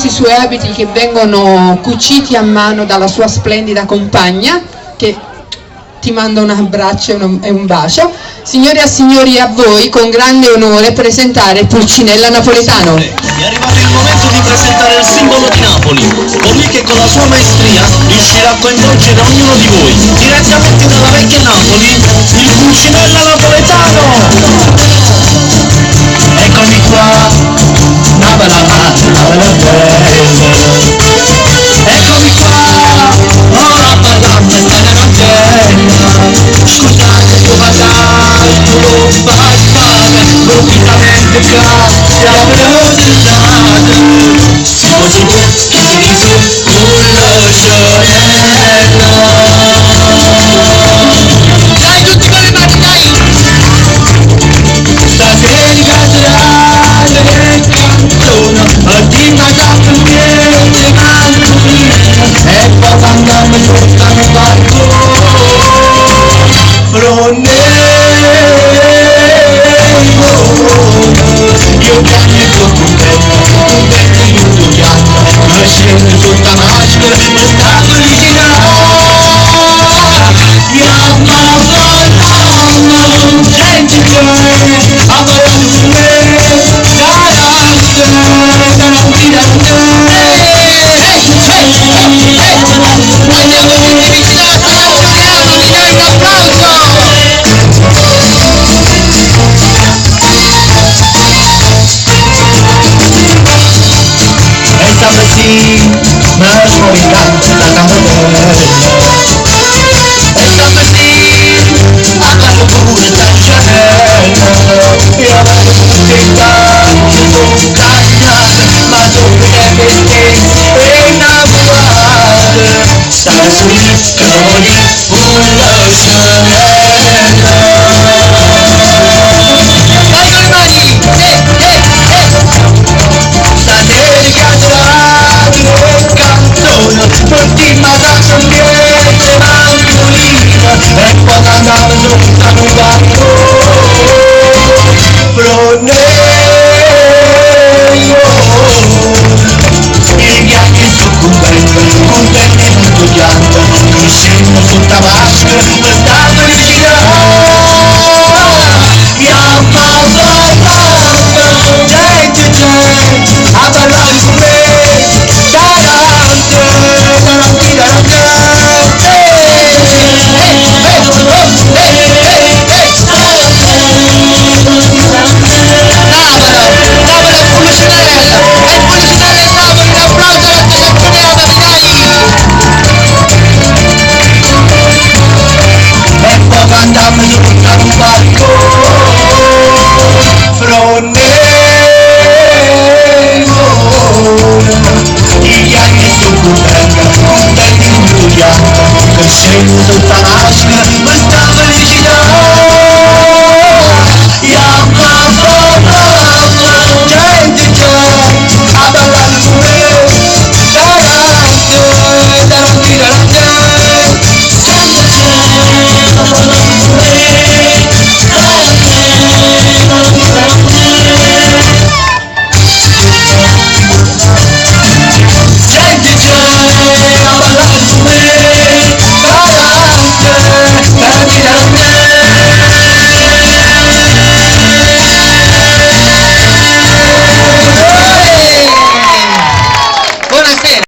questi suoi abiti che vengono cuciti a mano dalla sua splendida compagna, che ti mando un abbraccio e un bacio. Signore e signori, a voi con grande onore presentare Pulcinella Napoletano. È arrivato il momento di presentare il simbolo di Napoli, colui che con la sua maestria riuscirà a coinvolgere ognuno di voi, direttamente dalla vecchia Napoli, il Pulcinella Napoletano! Eccomi qua, Napoli, Napoli bella. Eccomi qua, ora parliamo sta tarantella. Scusate se ho parlato, bastate, completamente qua, siamo presentati. Si può si può, chi si dice, Pulcinella. Dai tutti con le mani, dai! Stasera cattedrale che canzone, ti mangiato niente mangiolino, e poi andiamo sotto al balcone. Io piango contento, contento tutto pianto, ma scendo sotto la maschera, ma sta felicità. Gente che ha parlato con me, Andiamo tutti vicino alla stazione, mi dai un applauso! E stamattina mi sono stata bella. E stamattina a casa pure sta scena. Io avevo tutti tanti sono cagnata, ma dopo che per te è innamorata. Stava su che non voglio Pulcinella. Vai con le mani! Eh, eh, eh! Stasera cattedrale canzone, tutti mangiando niente mangiolino, e poi andavo sotto a un balcone. I bianchi sono contento, contenti tutto pianto, crescendo sotto la maschera, per sta felicità. Gente, gente, a ballare con me.